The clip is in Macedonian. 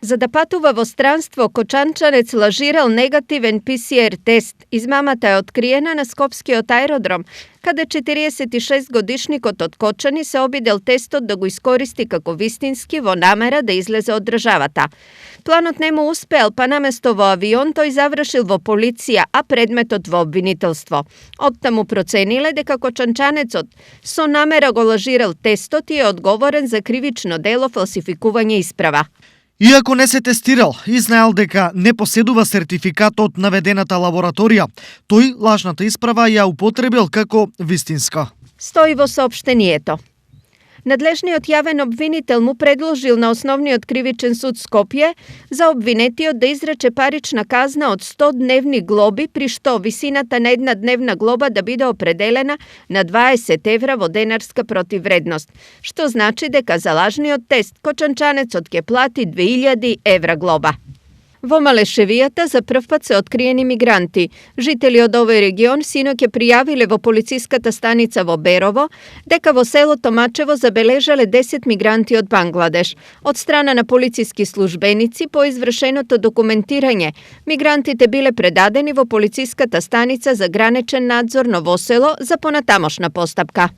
За да патува во странство, кочанчанец лажирал негативен ПСР тест. Измамата е откриена на скопскиот аеродром, каде 46-годишникот од Кочани се обидел тестот да го искористи како вистински во намера да излезе од државата. Планот не му успел, па наместо во авион тој завршил во полиција, а предметот во обвинителство. Оттаму процениле дека кочанчанецот со намера го лажирал тестот и е одговорен за кривично дело фалсификување исправа. Иако не се тестирал и знаел дека не поседува сертификат од наведената лабораторија, тој лажната исправа ја употребил како вистинска. Стои во соопштението. Надлежниот јавен обвинител му предложил на Основниот кривичен суд Скопје за обвинетиот да изрече парична казна од 100 дневни глоби, при што висината на една дневна глоба да биде определена на 20 евра во денарска противвредност, што значи дека за лажниот тест кочанчанецот ќе плати 2000 евра глоба. Во Малешевијата за прв пат се откриени мигранти. Жители од овој регион синоќ пријавиле во полициската станица во Берово дека во селото Мачево забележале 10 мигранти од Бангладеш. Од страна на полициски службеници по извршеното документирање, мигрантите биле предадени во полициската станица за граничен надзор Новосело за понатамошна постапка.